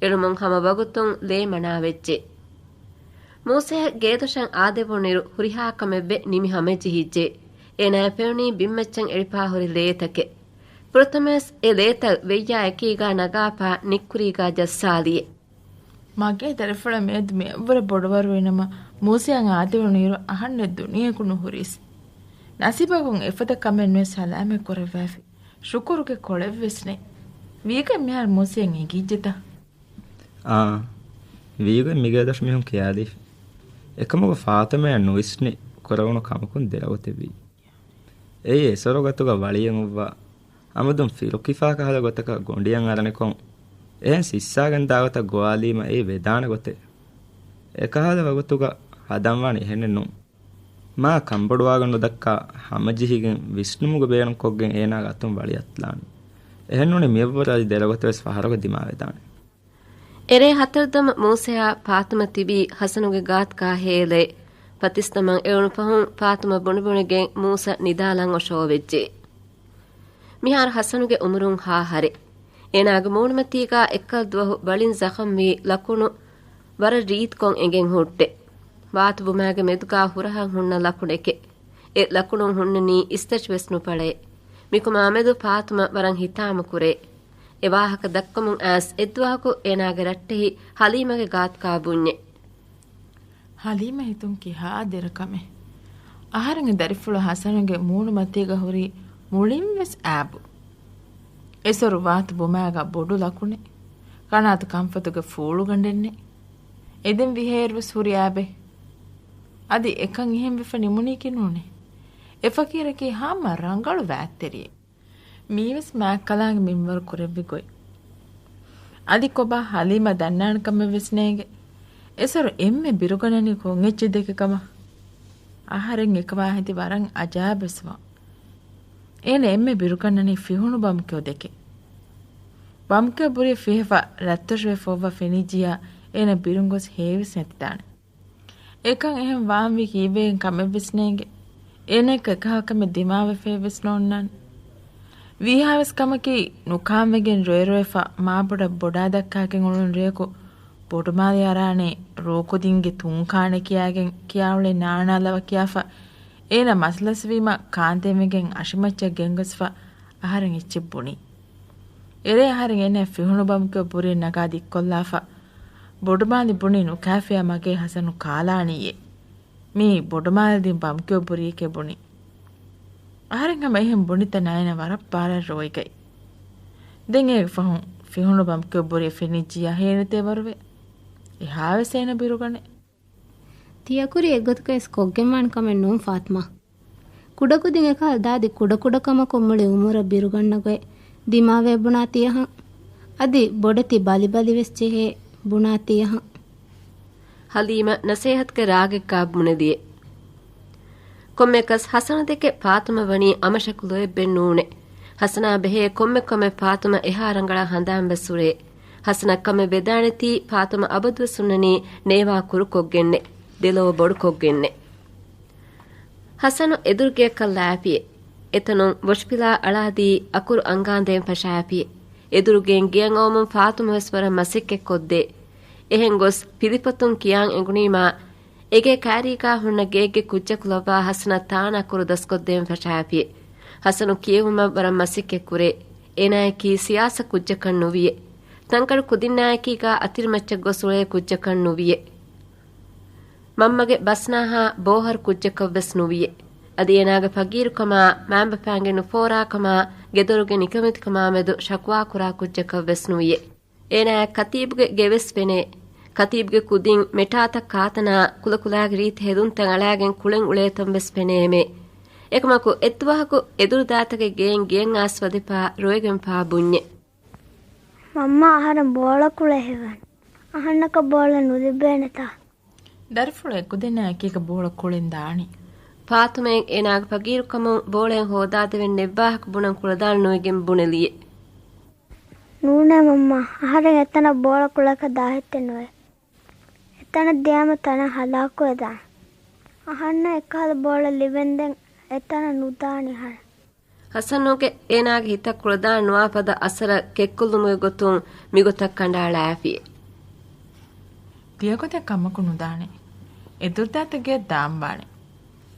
އެޅުމުން ހަމަ ވަގުތުން ލޭ މަނާވެއްޖެ. މޫސަޔަށް ގޭދޮށަށް އާދެވުނުއިރު ހުރިހާ ކަމެއްވެ ނިމި ހަމަޖެހިއްޖެ. އޭނާއަށް ފެނުނީ ބިންމައްޗަށް އެޅިފާ ހުރި ލޭތަކެއް. ފުރަތަމަވެސް އެ ލޭތައް ވެއްޔާ އެކީގާ ނަގާފާ ނިއްކުރީގާ ޖައްސާލިއެ. މަގޭ ދަރިފުޅަށް މިއަދު މިއަށްވުރެ ބޮޑުވަރުވީނަމަ، މޫސަޔަށް އާދެވުނުއިރު އަހަންނެއް ދުނިޔެއަކު ނުހުރީސް. ނަސީބަކުން އެފަދަ ކަމެއް ނުވެސް ހަލާމަތް ކުރައްވާފި. ޝުކުރުގެ ކޮޅެއްވެސް ނެތް. ވީގޮތް މިހާރު މޫސަޔަށް އެނގިއްޖެތަ؟ އާ، ވީގޮތް މިގޭދޮށު މީހުން ކިޔާދީފި. އެކަމަކު ފާތުމަޔަށް ނުވިސްނި ކުރެވުނު ކަމަކުން ދެރަގޮތެއްވީ. އެއީ އެސޮރު ގޮތުގަ ވަޅިއެއް އޮއްވާ، އަމަދުން ފިރުކިފާ ކަހަލަ ގޮތަކަށް ގޮނޑިއަށް އަރަނިކޮށް، އެހެން ސިއްސާގެން ދާގޮތަށް ގޮވާލީމަ އެއީ ވެދާނެ ގޮތެއް. އެކަހަލަ ވަގުތުގަ ހަދަންވާނެ އެހެނެއް ނޫން. މާ ކަންބޮޑުވާގަން ނުދައްކާ ހަމަޖެހިގެން ވިސްނުމުގެ ބޭނުންކޮށްގެން އޭނާގެ އަތުން ވަޅި އަތުލާނެ. އެހެންނޫނީ މިއަށްވުރެ އަދި ދެރަގޮތެއް ވެސް ފަހަރުގަ ދިމާވެދާނެ. އެރޭ ހަތަރުދަމަ މޫސަޔާ ފާތުމަ ތިބީ ހަސަނުގެ ގާތުގާ ހޭލޭ. ފަތިސްދަމަން އެޅުނު ފަހުން ފާތުމަ ބުނިބުނިގެން މޫސަ ނިދާލަން އޮށޯވެއްޖެ. މިހާރު ހަސަނުގެ އުމުރުން ހަ އަހަރެއް. އޭނާގެ މޫނުމަތީގާ އެއްކަލަ ދުވަހު ވަޅިން ޒަޚަމްވީ ލަކުނު ވަރަށް ރީތިކޮށް އެނގެން ހުއްޓެ. ވާތު ބުމާގެ މެދުގާ ހުރަހަށް ހުންނަ ލަކުނެކެ. އެ ލަކުނުން ހުންނަނީ އިސްތަށިވެސް ނުފަޅޭ. މިކަމާމެދު ފާތުމަ ވަރަށް ހިތާމަކުރޭ. އެ ވާހަކަ ދައްކަމުން އައިސް އެއްދުވަހަކު އޭނާގެ ރައްޓެހި ހަލީމަގެ ގާތުގާ ބުންޏެ. ހަލީމަ ހިތުން ކިހާ ދެރަ ކަމެއް. އަހަރެންގެ ދަރިފުޅު ހަސަނުގެ މޫނުމަތީގަ ހުރީ މުޅިންވެސް އާބު. އެސޮރު ވާތު ބުމާގަ ބޮޑު ލަކުނެއް. ކަނާތު ކަންފަތުގެ ފޫޅުގަނޑެއްނެއް. އެދެން ވިހައިރުވެސް ހުރި އާބެއް. އަދި އެކަން އެހެން ވެފަ ނިމުނީކީ ނޫނޭ. އެ ފަޤީރަކީ ހަމަ ރަނގަޅު ވާތްތެރިއެއް. މީވެސް މާތްކަލާނގެ މިންވަރު ކުރެއްވި ގޮތް. އަދި ކޮބާ ހަލީމަ ދަންނާނެ ކަމެއް ވެސް ނޭނގެ. އެސޮރު އެންމެ ބިރުގަނެނީ ކޮން އެއްޗެއް ދެކެ ކަމަށް. އަހަރެން އެކަމާ ހެދި ވަރަށް އަޖާބެސްވާ. އޭނަ އެންމެ ބިރުގަންނަނީ ފިހުނު ބަމުކެއު ދެކެ. ބަމުކެއު ބުރި ފިހެފަ ރަތްތޮށުވެ ފޮއްވަ ފެނިއްޖިޔާ އޭނަ ބިރުން ގޮސް ހޭވެސް ނެތިދާނެ. އެކަން އެހެން ވާންވީ ކީއްވެގެން ކަމެއްވެސް ނޭނގެ. އޭނައަކަށް އެކަހަލަ ކަމެއް ދިމާވެފައެއްވެސް ނޯންނާނެ. ވީހާވެސް ކަމަކީ ނުކާންވެގެން ރޮއެރޮއެފަ މާބޮޑަށް ބޮޑާ ދައްކާގެން އުޅުނު ރެޔަކު ބޮޑުމާލި އަރާނެ ރޯކުދިންގެ ތުންކާނެ ކިޔާގެން ކިޔާއުޅެން ނާނާ ލަވަ ކިޔާފަ އޭނަ މަސަލަސްވީމަ ކާންތެންވެގެން އަށިމައްޗަށް ގެންގޮސްފަ އަހަރެން އެއްޗެއް ބުނީ. އެރޭ އަހަރެން އޭނަ ފިހުނު ބަމުކެއު ބުރި ނަގާ ދިއްކޮށްލާފަ ބޮޑުމާލި ބުނި ނުކާފިޔާ މަގޭ ހަސަނު ކާލާނީއޭ. މީ ބޮޑުމާލި ދިން ބަމުކެއު ބުރިއެކޭ ބުނީ. އަހަރެން ހަމަ އެހެން ބުނިތަ ނައިނަ ވަރަށް ބާރަށް ރޯއިގަތް. ދެން އޭގެ ފަހުން ފިހުނު ބަމުކެއު ބުރި ފެނިއްޖިޔާ ހޭނެތޭ ވަރުވެ. އެހާވެސް އޭނަ ބިރުގަނެ. ތިޔަކުރި އެއްގޮތަކަށް ވެސް ކޮށްގެންވާނެ ކަމެއް ނޫން ފާތުމާ. ކުޑަކުދިން އެކަހަލަ ދާދި ކުޑަކުޑަކަމަކުން މުޅި އުމުރަށް ބިރުގަންނަގޮތް ދިމާވެ ބުނާ ތިޔަހަން. އަދި ބޮޑެތި ބަލިބަލިވެސް ޖެހޭ ބުނާ ތިޔަހަން. ހަލީމަ ނަސޭހަތުގެ ރާގެއްގާ ބުނެލިއެ. ކޮންމެއަކަސް ހަސަނަ ދެކެ ފާތުމަ ވަނީ އަމަށަކު ލޯތްބެއް ނޫނެ. ހަސަނާ ބެހޭ ކޮންމެ ކަމެއް ފާތުމަ އެހާ ރަނގަޅަށް ހަނދާން ވެސް ހުރޭ. ހަސަނަ ކަމެއް ވެދާނެތީ ފާތުމަ އަބަދުވެސް ހުންނަނީ ނޭވާ ކުރުކޮށްގެންނެ، ދެލޯ ބޮޑުކޮށްގެންނެ. ހަސަނު އެދުރުގެއަކަށް ލާފިއެ. އެތަނުން ވޮށިފިލާ އަޅާދީ އަކުރު އަންގާންދޭން ފަށާފިއެ. އެދުރުގެއިން ގެއަށް އައުމުން ފާތުމަ ވެސް ވަރަށް މަސައްކަތް ކޮށްދޭ. އެހެން ގޮސް ފިލިފޮތުން ކިޔާން އެނގުނީމާ، އޭގެ ކާރީގާ ހުންނަ ގެއެއްގެ ކުއްޖަކު ލައްވާ ހަސަނަށް ތާނަ އަކުރު ދަސްކޮށްދޭން ފަށާފިއެ. ހަސަނު ކިޔެވުމަށް ވަރަށް މަސައްކަތް ކުރޭ. އޭނާއަކީ ސިޔާސަ ކުއްޖަކަށް ނުވިއެ. ތަންކަޅު ކުދިންނާއެކީގާ އަތިރިމައްޗަށް ގޮސް އުޅޭ ކުއްޖަކަށް ނުވިއެ. މަންމަގެ ބަސްނާހާ ބޯހަރު ކުއްޖަކަށްވެސް ނުވިއެ. އަދި އޭނާގެ ފަގީރުކަމާ، މައިންބަފައިންގެ ނުފޯރާކަމާ، ގެދޮރުގެ ނިކަމެތިކަމާމެދު ޝަކުވާކުރާ ކުއްޖަކަށްވެސް ނުވިއެ. އޭނާއަށް ކަތީބުގެ ގެވެސް ފެނޭ. ކަތީބުގެ ކުދިން މެޓާތައް ކާތަނާ ކުލަކުލާގެ ރީތި ހެދުންތައް އަޅާގެން ކުޅެން އުޅޭތަން ވެސް ފެނޭމޭ. އެކަމަކު އެއްދުވަހަކު އެދުރުދާތަކެއް ގެއިން ގެއަށް އައިސް ވަދެފާ ރޮއެގެންފާ ބުންޏެ. މަންމާ އަހަރެން ބޯޅަ ކުޅެ ހެވަން. އަހަންނަކަށް ބޯޅަ ނުލިބޭނެތާ؟ ދަރިފުޅު އެކުދިންނާ އެކީގަ ބޯޅަ ކުޅެން ދާނީ. ފާތުމައަށް އޭނާގެ ފަގީރުކަމުން ބޯޅައެއް ހޯދާދެވެން ނެއްވާހަކަ ބުނަން ކުޅަދާނަ ނުވެގެން ބުނެލިއެ. ނޫނޭ މަންމާ، އަހަރެން އެތަނަށް ބޯޅަ ކުޅަކަށް ދާހެއްޓެއް ނުވޭ. އެތަނަށް ދިޔާމަ ތަނެއް ހަލާކުވެދާނެ. އަހަންނަށް އެކަހަލަ ބޯޅަ ލިބެންދެން އެތަނަށް ނުދާނީ އަހަރެން. ހަސަނުގެ އޭނާގެ ހިތަށް ކުޅަދާން ނުވާ ފަދަ އަސަރަށް ކެއްކޮށްލުމުގެ ގޮތުން މިގޮތަށް ކަނޑައަޅާފި. ތިޔަގޮތެއް ކަމަކު ނުދާނެ. އެދުރުދާތަ ގެއަށް ދާންވާނެ.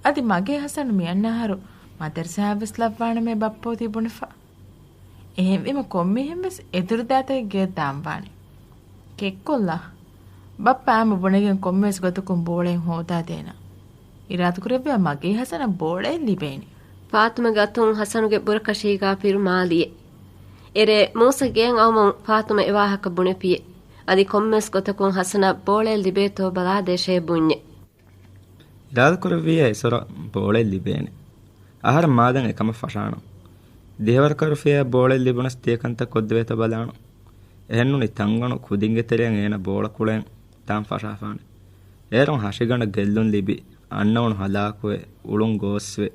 އަދި މަގޭ ހަސަނު މިއަންނަ އަހަރު މަދަރުސާއަށްވެސް ލައްވާނަމޭ ބައްޕަ އޮތީ ބުނެފަ. އެހެންވީމަ ކޮންމެހެންވެސް އެދުރުދާތަކެއް ގެއަށް ދާންވާނެ. ކެއްކޮށްލާ. ބައްޕަ އާމަ ބުނެގެން ކޮންމެވެސް ގޮތަކުން ބޯޅައެއް ހޯދާދޭނަ. އިރާދަކުރެއްވިޔާ މަގޭ ހަސަނަށް ބޯޅައެއް ލިބޭނެ. ފާތުމަގެ އަތުން ހަސަނުގެ ބުރަކަށީގާ ފިރުމާލިއެ. އެރޭ މޫސަ ގެއަށް އައުމުން ފާތުމަ އެވާހަކަ ބުނެފިއެ. އަދި ކޮންމެވެސް ގޮތަކުން ހަސަނަށް ބޯޅައެއް ލިބޭތޯ ބަލާދޭށޭ ބުންޏެ. އިރާދަކުރެއްވިއްޔާ އެސޮރަށް ބޯޅައެއް ލިބޭނެ. އަހަރެން މާދަން އެކަމަށް ފަށާނަން. ދިހަވަރަކަށް ރުފިޔާ ބޯޅައެއް ލިބުނަސް ތިޔަކަންތައް ކޮށްދެވޭތޯ ބަލާނަން. އެހެންނޫނީ ތަންގަނޑު ކުދިންގެ ތެރެއަށް އޭނަ ބޯޅަ ކުޅެން ދާން ފަށާފާނެ. އޭރުން ހަށިގަނޑަށް ގެއްލުން ލިބި، އަންނައުނު ހަލާކުވެ، އުޅުން ގޯސްވެ،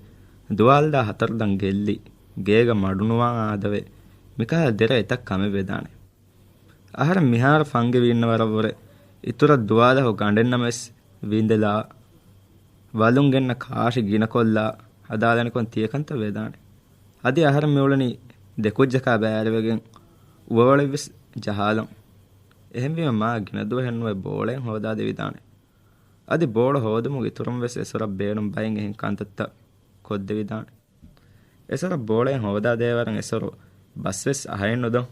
ދުވާލުދާ ހަތަރުދަން ގެއްލި، ގޭގަ މަޑުނުވާން އާދަވެ، މިކަހަލަ ދެރަ އެތައް ކަމެއް ވެދާނެ. އަހަރެން މިހާރު ފަންގި ވީންނަ ވަރަށްވުރެ، އިތުރަށް ދުވާލަހު ގަނޑެއްނަމަވެސް ވިނދެލާ، ވަލުން ގެންނަ ކާށި ގިނަކޮށްލާ ހަދާލަނިކޮށް ތިޔަކަންތައް ވެދާނެ. އަދި އަހަރެން މިއުޅެނީ ދެކުއްޖަކާ ބައިވެރިވެގެން އުވަވަޅެއްވެސް ޖަހާލަން. އެހެންވީމަ މާ ގިނަ ދުވަހެއްނުވެ ބޯޅައެއް ހޯދާދެވިދާނެ. އަދި ބޯޅަ ހޯދުމުގެ އިތުރުންވެސް އެސޮރަށް ބޭނުން ބައިން އެހެން ކަންތައްތައް ކޮށްދެވިދާނެ. އެސޮރަށް ބޯޅައެއް ހޯދާދޭވަރަށް އެސޮރު ބަސްވެސް އަހައެއްނުދޯ.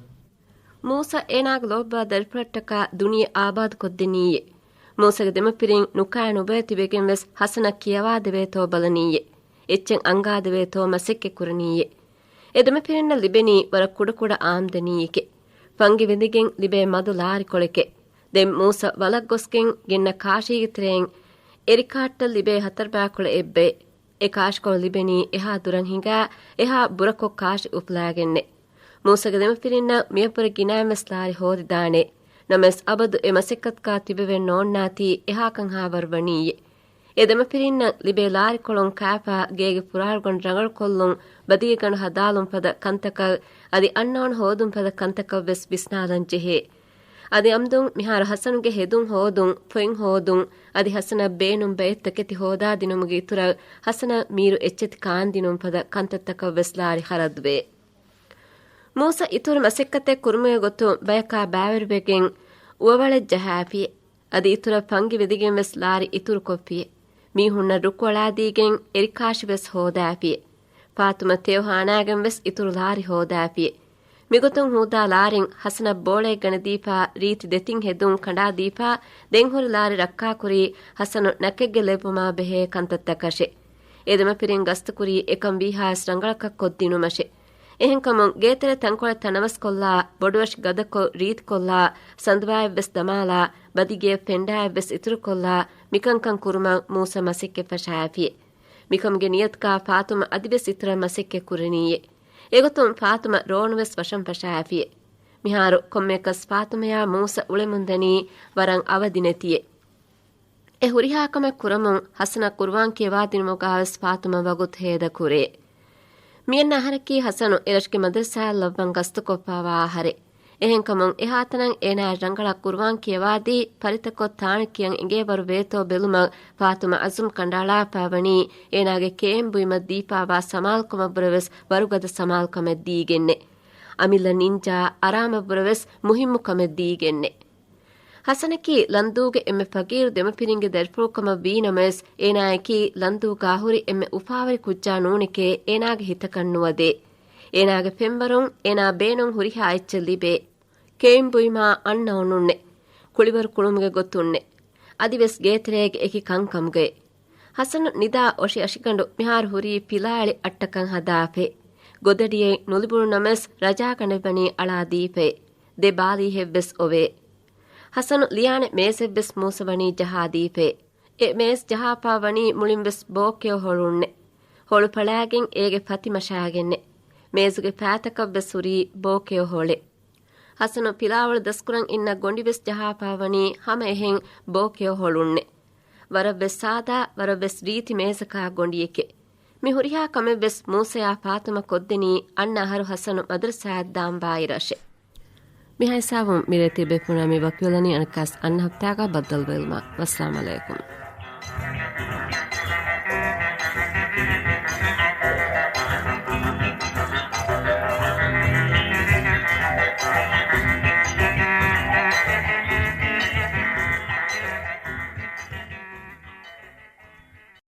މޫސަ އޭނާގެ ލޯބިވާ ދަރިފުޅަށްޓަކާ ދުނިޔެ އާބާދުކޮށްދިނީއޭ. މޫސަގެ ދެމަފިރިން ނުކާ ނުބައި ތިބެގެންވެސް ހަސަނަށް ކިޔަވާދެވޭތޯ ބަލަނީއޭ. އެއްޗެއް އަންގާދެވޭތޯ މަސައްކަތް ކުރަނީއޭ. އެ ދެމަފިރިންނަށް ލިބެނީ ވަރަށް ކުޑަކުޑަ އާމްދަނީއެކޭ. ފަންގި ވިނދިގެން ލިބޭ މަދު ލާރިކޮޅެކޭ. ދެން މޫސަ ވަލަށް ގޮސްގެން ގެންނަ ކާށީގެ ތެރެއިން އެރިކާއަށްޓަށް ލިބޭ ހަތަރުބައިކުޅަ އެއްބައެއް. އެ ކާށިކޮޅު ލިބެނީ އެހާ ދުރަށް ހިނގާ، އެހާ ބުރަކޮށް ކާށި އުފުލާގެންނެ. މޫސަގެ ދެމަފިރިންނަށް މިޔަށްވުރެ ގިނައިންވެސް ލާރި ހޯދިދާނެ. ނަމަވެސް އަބަދު އެ މަސައްކަތުގާ ތިބެވެން ނޯންނާތީ އެހާކަންހާވަރު ވަނީއޭ. އެ ދެމަފިރިންނަށް ލިބޭ ލާރިކޮޅުން ކާފާ ގޭގެ ފުރާޅުގަނޑު ރަނގަޅުކޮށްލުން، ބަދިގެ ގަނޑު ހަދާލުން ފަދަ ކަންތަކަށް އަދި އަންނަވަން ހޯދުން ފަދަ ކަންތަކަށް ވެސް ވިސްނާލަން ޖެހޭ. އަދި އަމްދުން މިހާރު ހަސަނުގެ ހެދުން ހޯދުން، ފޮތް ހޯދުން، އަދި ހަސަނަށް ބޭނުން ބައެއް ތަކެތި ހޯދާދިނުމުގެ އިތުރަށް ހަސަނަށް މީރު އެއްޗެތި ކާންދިނުން ފަދަ ކަންތައްތަކަށް ވެސް ލާރި ޚަރަދުވޭ. މޫސަ އިތުރު މަސައްކަތެއް ކުރުމުގެ ގޮތުން ބަޔަކާ ބައިވެރިވެގެން އުވަވަޅެއް ޖަހާފި. އަދި އިތުރަށް ފަންގި ވެދިގެން ވެސް ލާރި އިތުރުކޮށްފި. މީހުންނަށް ރުކު އަޅާދީގެން އެރިކާށި ވެސް ހޯދާފި. ފާތުމަ ތެޔޮ ހާނާގެން ވެސް އިތުރު ލާރި ހޯދާފި. މިގޮތުން ހޫދާ ލާރިން ހަސަނަށް ބޯޅައެއް ގަނެދީފާ، ރީތި ދެތިން ހެދުން ކަނޑާދީފާ، ދެން ހުރި ލާރި ރައްކާކުރީ ހަސަނު ނަކެއްގެ ލެއްވުމާ ބެހޭ ކަންތައްތަކަށެ. އެ ދެމަފިރިން ގަސްތުކުރީ އެކަން ވީހާވެސް ރަނގަޅަކަށް ކޮށްދިނުމަށެ. އެހެންކަމުން ގޭތެރެ ތަންކޮޅެއް ތަނަވަސްކޮށްލާ، ބޮޑުވަށި ގަދަކޮށް ރީތިކޮށްލާ، ސަނދުވާއެއްވެސް ދަމާލާ، ބަދިގެއަށް ފެންޑާއެއްވެސް އިތުރުކޮށްލާ، މިކަންކަން ކުރުމަށް މޫސަ މަސައްކަތް ފަށާފި. މިކަމުގެ ނިޔަތުގާ ފާތުމަ އަދިވެސް އިތުރަށް މަސައްކަތް ކުރަނީއެ. އެގޮތުން ފާތުމަ ރޯނުވެސް ވަށަން ފަށާފި. މިހާރު ކޮންމެއަކަސް ފާތުމަޔާ މޫސަ އުޅެމުންދަނީ ވަރަށް އަވަދި ނެތިއެ. އެ ހުރިހާ ކަމެއް ކުރަމުން ހަސަނަށް ޤުރުއާން ކިޔަވާދިނުމުގާވެސް ފާތުމަ ވަގުތު ހޭދަކުރޭ. މިއަންނަ އަހަރަކީ ހަސަނު އެރަށުގެ މަދަރުސާއަށް ލައްވަން ގަސްތުކޮށްފާވާ އަހަރެއް. އެހެންކަމުން އެހާތަނަށް އޭނާއަށް ރަނގަޅަށް ޤުރުއާން ކިޔަވާދީ، ފަރިތަކޮށް ތާނަ ކިޔަން އެނގޭވަރު ވޭތޯ ބެލުމަށް ފާތުމަ އަޒުމް ކަނޑައަޅާފާވަނީ އޭނާގެ ކޭން ބުއިމަށް ދީފާވާ ސަމާލުކަމަށްވުރެވެސް ވަރުގަދަ ސަމާލުކަމެއް ދީގެންނެ. އަމިއްލަ ނިންޖާ އަރާމަށްވުރެވެސް މުހިއްމު ކަމެއް ދީގެންނެ. ހަސަނަކީ ލަންދޫގެ އެންމެ ފަގީރު ދެމަފިރިންގެ ދަރިފުޅުކަމަށް ވީނަމަވެސް، އޭނާއަކީ ލަންދޫގާ ހުރި އެންމެ އުފާވެރި ކުއްޖާ ނޫނެކޭ އޭނާގެ ހިތަކަށް ނުވަދޭ. އޭނާގެ ފެންވަރުން އޭނާ ބޭނުން ހުރިހާ އެއްޗެއް ލިބޭ. ކެއިން ބުއިމާ އަންނައުނުންނެ. ކުޅިވަރު ކުޅުމުގެ ގޮތުންނެ. އަދިވެސް ގޭތެރޭގެ އެކި ކަންކަމުގައި. ހަސަނު ނިދާ އޮށި އަށިގަނޑު މިހާރު ހުރީ ފިލާއެޅި އައްޓަކަން ހަދާފައި. ގޮދަޑިއެއް ނުލިބުނުނަމަވެސް ރަޖާގަނޑެއްވަނީ އަޅާދީފައި. ދެ ބާލީހެއްވެސް އޮވޭ. ހަސަނު ލިޔާނެ މޭޒެއްވެސް މޫސަ ވަނީ ޖަހާދީފައި. އެ މޭޒް ޖަހާފާ ވަނީ މުޅިންވެސް ބޯކެޔޮ ހޮޅުންނެ. ހޮޅު ފަޅާގެން އޭގެ ފަތި މަށާގެންނެ. މޭޒުގެ ފައިތަކަށްވެސް ހުރީ ބޯކެޔޮ ހޮޅެއް. ހަސަނު ފިލާވަޅު ދަސްކުރަން އިންނަ ގޮނޑިވެސް ޖަހާފާ ވަނީ ހަމަ އެހެން ބޯކެޔޮ ހޮޅުންނެ. ވަރަށްވެސް ސާދާ، ވަރަށްވެސް ރީތި މޭޒަކާ ގޮނޑިއެކެ. މި ހުރިހާ ކަމެއްވެސް މޫސަޔާ ފާތުމަ ކޮށްދެނީ އަންނަ އަހަރު ހަސަނު މަދަރުސާއަށް ދާން ވާއިރަށެ. މިހާ ހިސާބުން މިރޭ ތިބޭފުޅުންނާ މި ވަކިވެލަނީ އަނެއްކާސް އަންނަ ހަފްތާގަ ބައްދަލުވެލުމަށް. ވައްސަލާމް އަލައިކުމް.